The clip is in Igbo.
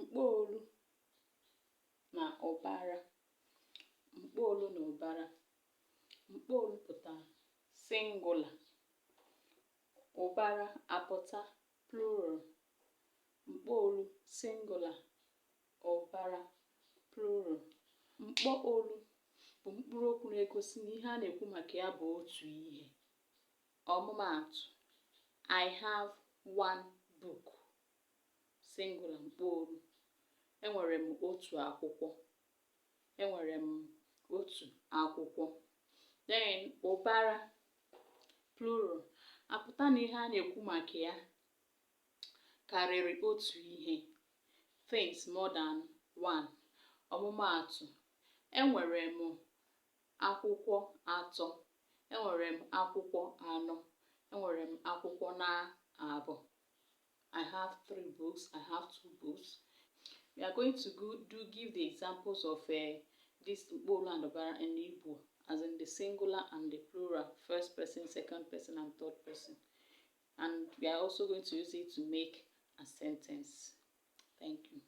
Mkpọolu na ụbara. Mkpọolu na ụbara. Mkpọolu pụtara singular. Ụbara apụta plural. Mkpọolu, singular. Ụbara, plural. Mkpọolu bụ mkpụrụ okwu na-egosi na ihe a na-ekwu maka ya bụ otu ihe. Ọmụmaatụ, I have one book. Singular, mkpọolu. Enwere m otu akwụkwọ. Enwere m otu akwụkwọ. Then ụbara, plural, apụta na ihe a na-ekwu maka ya karịrị otu ihe, things more than one. Ọmụmaatụ, enwere m akwụkwọ atọ, enwere m akwụkwọ anọ, enwere m akwụkwọ na abụọ. I have three books, I have two books. We are going to go do give the examples of this mkpọolu and ụbara in Igbo, as in the singular and the plural, first person, second person, and third person. And we are also going to use it to make a sentence. Thank you.